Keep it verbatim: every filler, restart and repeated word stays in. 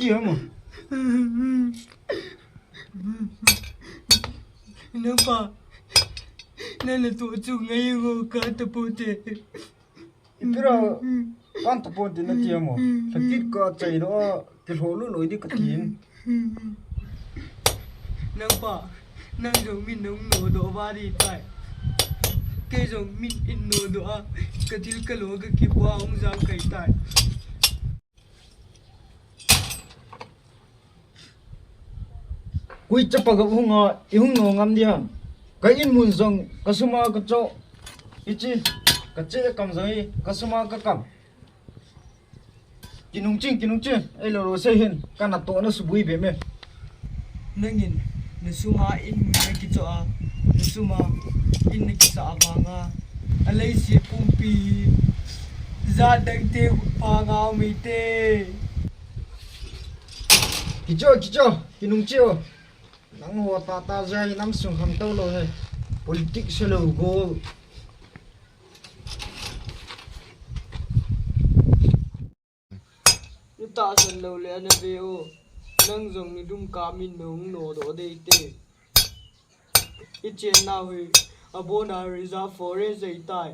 Ti ham? Napa, nana tu chu ngai ngo ka ta po te. Ipira, kan ta po te na ti ham? Sakit ka chai do, ke lo lo lo di ka tin. Napa, nang jong min nong no do va di tai. Ke jong min in no do a, ka til ka lo ka ki pa ong jang kai tai. Kui chapa ka hung a, i hung no ngam di ham. Ka in mun jong, ka suma ka cho. Ichi, ka che kam jong i, ka suma ka kam. Kinung ching, kinung ching. Ei lo lo sei hin, ka na to na subui be me. Nangin, na suma in mun na ki cho a, na suma in na ki sa a vanga. A lei si pumpi, za dang te pa nga mi te. Kicho, kicho, kinung chio. Nang ho ta ta ja hi nam sung kham to lo he. Politics lo go. Ni ta san lo le ana ve o. Nang jong ni dum ka min nong no do de te. I chen na hui. Abona reserve forest ei tai.